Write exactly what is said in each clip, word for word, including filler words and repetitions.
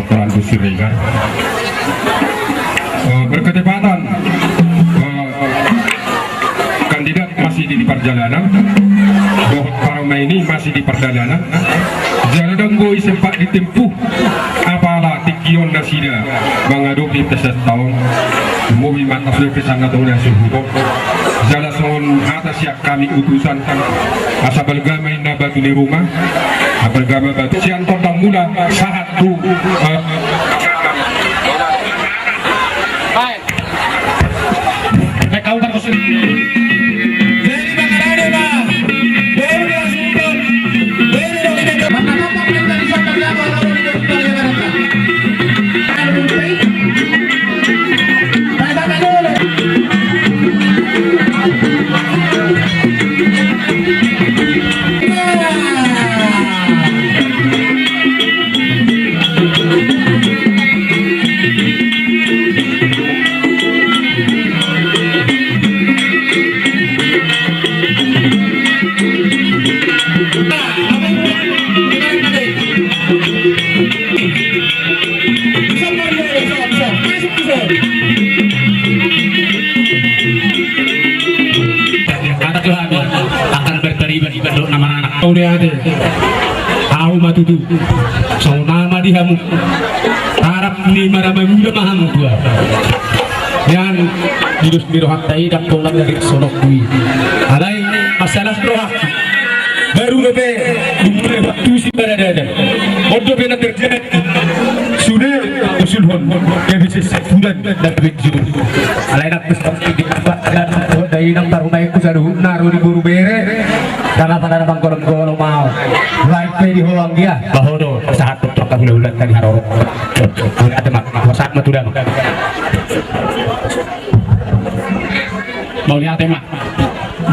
Laporan Dusun Siregar. Eh, berketepatan, eh, kandidat masih di, di perjalanan, dohot parumaen i masih di perjalanan. Jala ndang boi sempat ditempuh apala tingki on nasida mangadopi pesta taon. Mungkin mantas dope sanga tona suhuton. Jala songon hata sian hami utusan, asa balga ma inna batu ni ruma, balga ma batu. Sian tondang mula sahat tu, eh, Kata Tuhan, akan berteriban-iban dohot na maranak. Mauliate. Ahu ma tutu. Songon na ma di hamu. Tarap ni marhaha mangula ma hamu, Tuan. Nian, di dos ni rohanta i ndang pola gabe songon i. Alai masalah roha. Baru dope dimulai waktu si paradaton. On dope na terjadi. Sude usulhon. Gabe sese bulan dan gabe juru. Alai na pus pasti di tempat dan dai nang parumaenku saluhutna ro di boru bere. Karena pada na manggolom-golom au. Baik pe di hoang dia. Bahodo sahat tu hula-hula tadi haroro. Ada mak, sahat ma tu damang. Mauliate ma.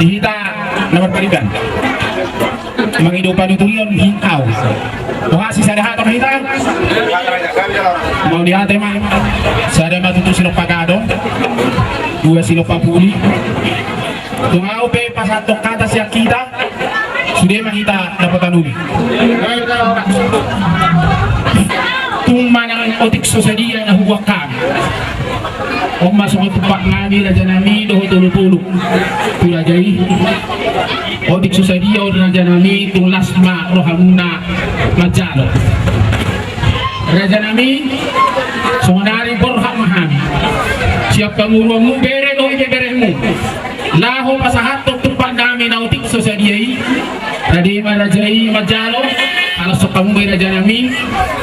Di hita na marpariban. Mangido panuturion hita. Boha sisada hata hita. Mauliate ma. Sada ma tutu silompa gadong. Dua silompa puli. Tung ahu pe pasahathon hata sian hita. Sude ma hita dapotan uli. Tung manang otik so sadia na hubuat hami. On ma songon tumpak nami raja nami dohot olop-olop tu raja i. Otik so sadia on raja nami tung las ma rohamuna manjalo. Raja nami, songon ari borhat ma hami. Sian pamoruonmu bere dohot ibeberemu. Laho pasahathon tumpak nami na otik so sadia i. Rade ma raja i manjalo. Ala sokkamu be raja nami.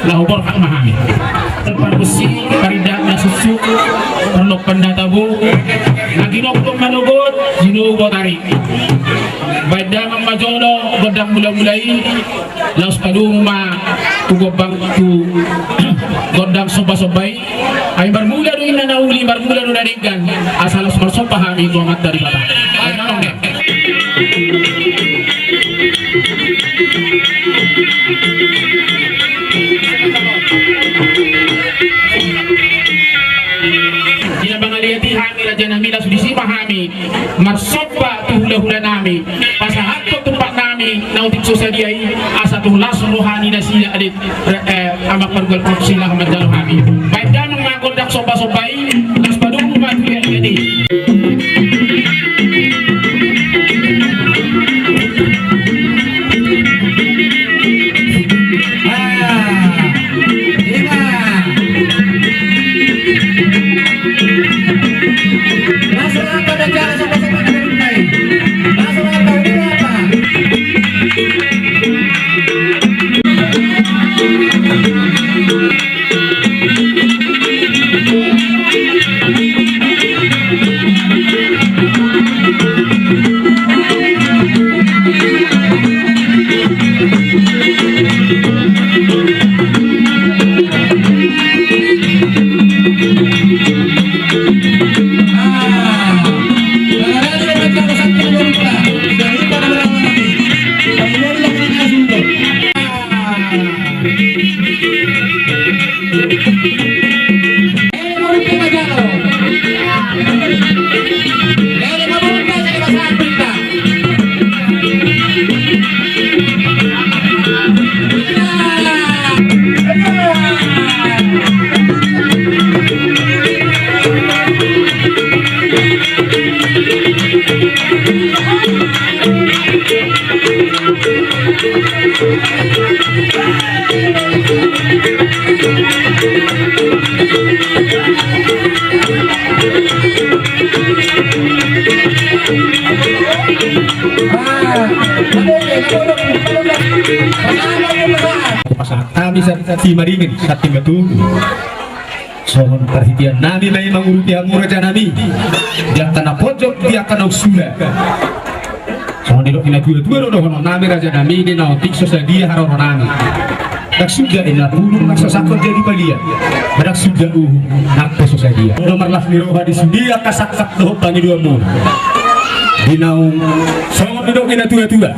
Laho borhat ma hami. Pargonsi, parindahan na suksuk. Parlompan na tabo. Na ginokhon manogot, ginogot ari. Baen damang ma jolo gondang mula-mula i. Laos padomu ma tu gombang tu gondang somba-somba i. Ai marmula do inna na uli, marmula do na denggan. Asa laos marsomba hami tu Amanta Debata. Ai manang ne. Ina mangaliati hami raja nami, laos disi ma hami marsomba tu hula-hula nami. Pasahathon tumpak nami na otik so sadia i, asa tung las roha ni nasida ade, eh, amang pargual pargonsi laho manjalo hami. Baen damang ma gondang somba-somba i, laos padomu ma tu liat-liat i. Ah, ima. Masuk apa dah cara sama-sama kita minta i? Masuk apa, udah apa? Pasahat hami Santi Maringin, Santi Matugu. Songon parhitean nami ma i mangurupi hamu raja nami. Di angka na pojok, di angka na unsula. Songon didok ni na tua-tua do dohonon nami raja nami, di na otik so sadia haroro nami. Ndang suda inna bulung na so sangkot jadi palian. Ndang suda uhum na so sadia. Molo marlas ni roha di sude angka sangkap dohot pangidoanmu. Di naung songon didok ni na tua-tua.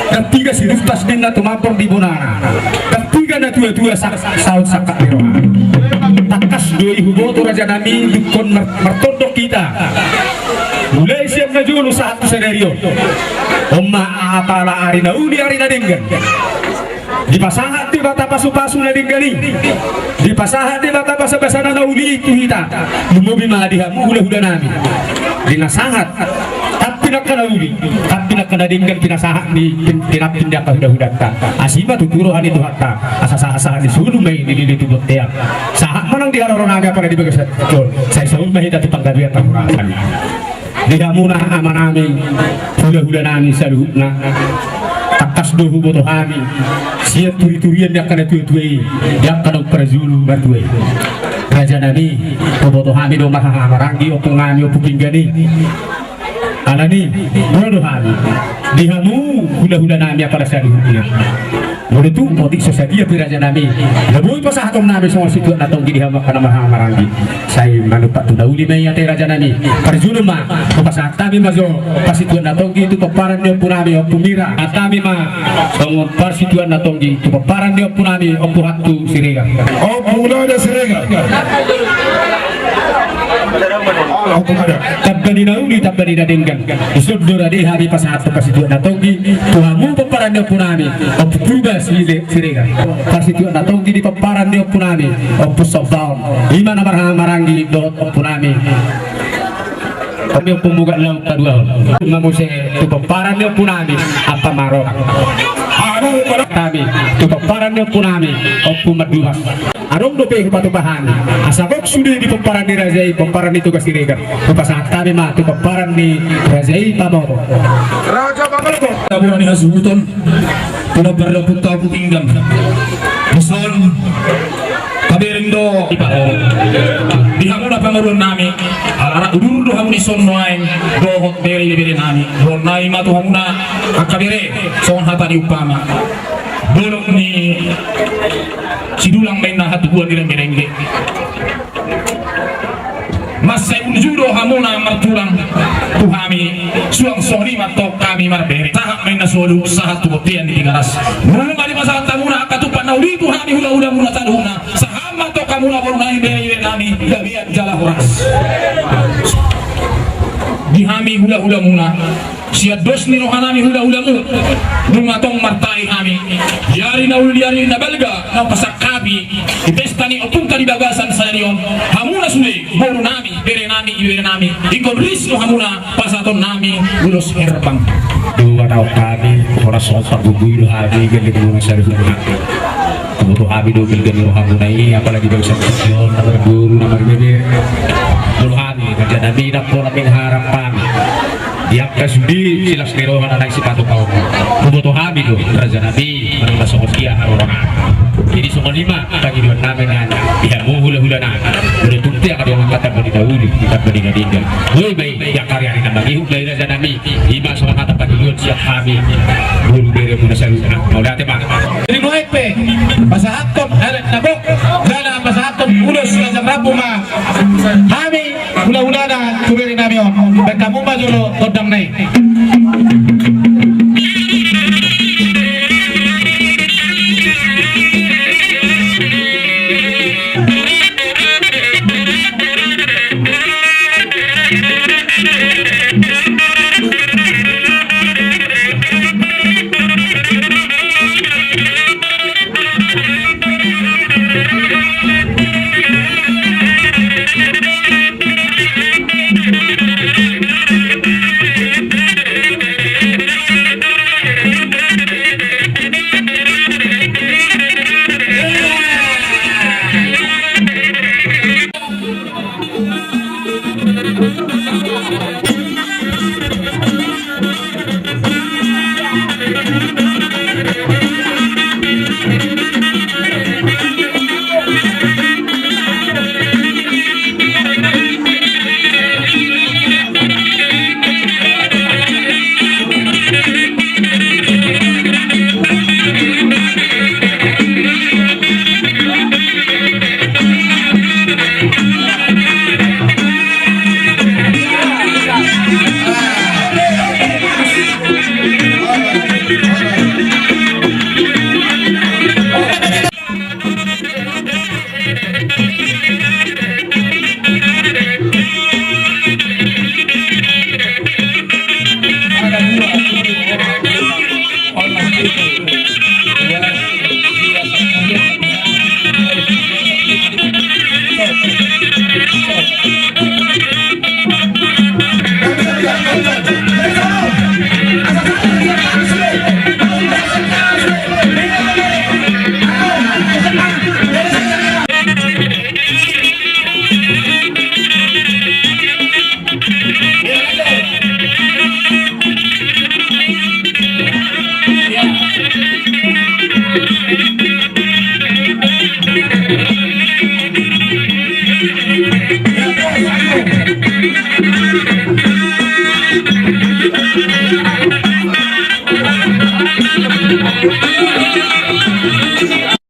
Ndang piga siduntas ninna tumambor di bonana. Ndang piga na tua-tua sa-, saut sangkap ni roha. Tangkas do i huboto raja nami dungkon mar-, martondong hita. Mulai sian Jolo sahat tu sadari on. On ma apala ari na uli, ari na denggan. Dipasahat Debata pasupasu na denggan i. Dipasahat Debata basabasana na uli i tu hita. Lumobi ma di hamu hulahulanami. Di na sahat. Tapi angka na uli, tapi angka na denggan pinasahat ni pin-, pinampin di angka hulahulanta. Asi ma tutu roha ni Tuhanta. Asa sahatsahat ni solu ma i dilili tu bontean. Sahat ma nang di haroronami apala di bagasan on. Sai saut ma hita tu panggabean parhorasan. Di hamuna amanami, hulahulanami saluhutna, tangkas do huboto hami sian turiturian ni angka natuatua i, di angka naung parjolo martua i. Rajanami, huboto hami do marhahamaranggi ompung nami, Ompu Pinggan i. Alani, ro do hami di hamu hulahulanami apala saluhutna. Molo tung otik so sadia pe rajanami, na boi pasahatonnami songon situan na tonggi di hamu angka na marhahamaranggi. Sai manumpak tu na uli ma i ate rajanami. Parjolo ma hupasahat hami ma jo parsituan na tonggi tu pomparan ni ompunami Ompu Mira. Pasahat hami ma songon parsituan na tonggi tu pomparan ni ompunami Ompu Hantu Siregar. Ompu Hulada Siregar. Tamba ni na uli, tamba ni na denggan. Dison do rade hami pasahat parsituan na tonggi tu hamu pomparan ni ompunami Ompu Purba Sile-, Siregar. Parsituan na tonggi di pomparan ni ompunami Ompu Sombaon. I ma na marhahamaranggi dohot ompunami. Kami Ompu Mugat Laut Paduahon. Ma muse tu pomparan ni ompunami Ampa Maroha. Kami tu pomparan ni ompunami Ompu Manduhas. Adong dope hupatupa hami. Asa gok sude di pomparan ni raja i, pomparan ni Toga Siregar. Hupasahat hami ma tu pomparan ni raja i Pamoto. Raja Pamoto. Taburan ni hasuhuton. Tuna pardamput tabu pinggan. Dison. Tabereng do. Di hamuna panguruan nami. Ala arak udur do hamu dison nuaeng. Dohot bere bere nami. Dohonon nami ma tu hamuna. Angka bere. Songon hata ni umpama. Dolok ni sidulang ma inna hatubuan ni renggerengge. Mansai burju do hamuna martulang tu hami, suang songon i ma antong hami marbere. Sahat ma inna solu, sahat tu bontean ni Tigaras. Nunga dipasahat hamuna angka tumpak na uli tu hami hulahulamuna saluhutna. Sahat ma antong hamuna boru nami, bere nami, gabe jala horas. Di hami hulahulamuna. Sian dos ni rohanami hulahulamu, nunga tong martahi hami. Di ari na uli, di ari na balga, na pasangkapi di pesta ni ompunta di bagasan sadari on, hamuna sude, boru nami, bere nami, ibebere nami, ingkon ris do hamuna pasahaton nami ulos herbang. Dua taon hami, horas songon pargogoi do hami, gelleng muna saluhutna. Huboto hami do gelleng ni rohamuna i, apalagi bagasan tingki on, na marboru, na marbebere. Huboto hami, rajanami, na pola mengharap hami. Di angka sude silas ni roha na naeng sipatupaon. Huboto hami do, rajanami, manang na songon dia haroronami. Jadi songon i ma pangidoan nami nang di hamu hulahulanami. Molo tung pe adong angka tamba ni na uli, tamba ni na denggan. Boi ma i di angka ari na mangihut ma i rajanami. I ma songon hata pangidoan sian hami. Boru bere muna saluhutna. Mauliate ma. Jadi nuaeng pe pasahathon adat na gok, jala pasahathon ulos na rambu ma hami. Hulahulana tu bere nami on, baen hamu ma jolo gondang na i.